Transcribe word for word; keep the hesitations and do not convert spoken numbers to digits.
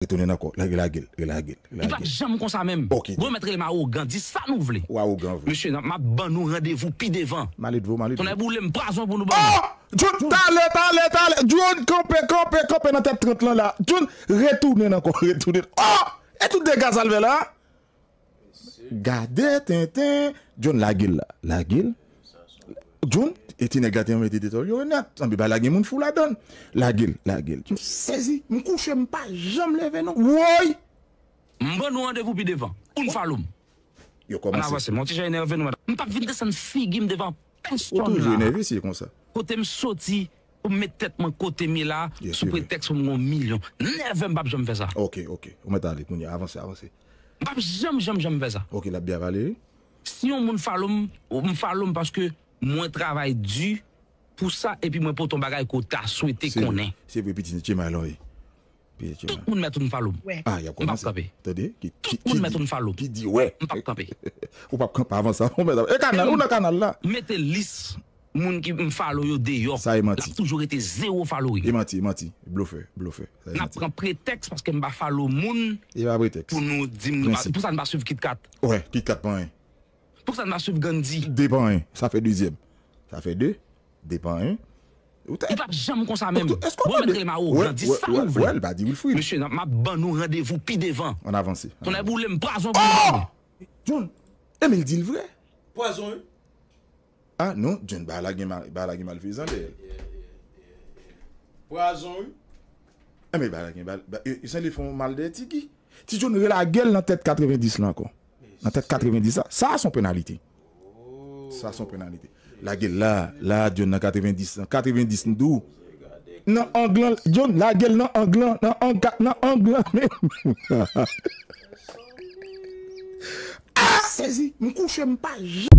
Retounen ankò. Lage, lage l, relage l, relage l. Li pa janm konsa menm. Ok. Gwo mèt rele m awogan, di sa nou vle. Ou awogan vre. Mesye, m ap ban nou randevou pi devan. Male dvo, male dvo. Tonnè boule m pwazon pou nou ban nou. Ah! John, talè, talè, talè. John, kanpe, kanpe, kanpe nan tèt trant lan la. John, retounen ankò, retounen. Ah! E tout dega sa l fè la? Gade tenten. John, lage l la. Lage l. John, e ti nèg la te mete detòl yo nèt. Sanble bagay la gen moun fou ladan l. Lage l, lage l. M sezi, m kouche, m pa janm leve non. Woy! M ban nou randevou pi devan. Unfollow m. Yo kòmanse. Ann avanse, m on ti jan enève nou, madanm. M p ap vin desann figi m devan pèsonn la. Ou toujou enève si e konsa. Kote m soti, pou m met tèt mwen kote m ye la, sou pretèks pou m gen yon milyon. Never, m p ap janm fè sa. Ok, ok. Ou mèt ale kounye a, avanse, avanse. M p ap janm, janm, janm fè sa. Ok, l ap byen pale, wi. Si yon moun follow m, m follow m paske mwen travay di pou sa, epi mwen pote yon bagay ke w ta swete konnen. Se vre, pitit Tchema la, wi. Pitit Tchema. Tout moun mèt unfollow m. Ah, y ap kòmanse. M p ap kanpe. Tande? Tout moun mèt unfollow m. Ki di, wè. M p ap kanpe. Ou p ap kanpe avan sa. Ou mèt, e kanal, ou nan kanal la. Mete lis moun ki m follow yo deyò. Sa e manti. L ap toujou rete zewo following. E manti, e manti. Blofè, blofè. N ap pran pretèks paske m pa follow moun. E pa pretèks. Pou nou di m, pou sa n pa swiv KitKat. Wè, KitKat pa anyen. Pou sa n pa swiv Gandhi. De pa anyen. Sa fè dezyèm. Sa fè de. De pa anyen. Li p ap janm konsa menm. Gwo mèt rele m awogan, di sa nou vle. Wè, l pa di Wilfrid. Mesye, m ap ban nou randevou pi devan. Ann avanse. Tonnè boule m pwazon pou nou ban nou. John. Enben l di l vre. Pwazon, wi. Ah non, John, bagay la gen mal, bagay la gen malfezan dèyè l. Pwazon, wi. Enben bagay la gen mal, e sanble fè yon mal dèyè Tiki. Ti John relage l nan tèt katrevendis lan ankò. Nan tèt katrevendis la. Sa se yon penalite. Sa se yon penalite. Lage l la, la, John nan katrevendis lan. Katrevendis m di w. Nan ang lan, John, lage l nan ang lan, nan ang, nan ang lan menm. Ah! Sezi, m kouche, m pa janm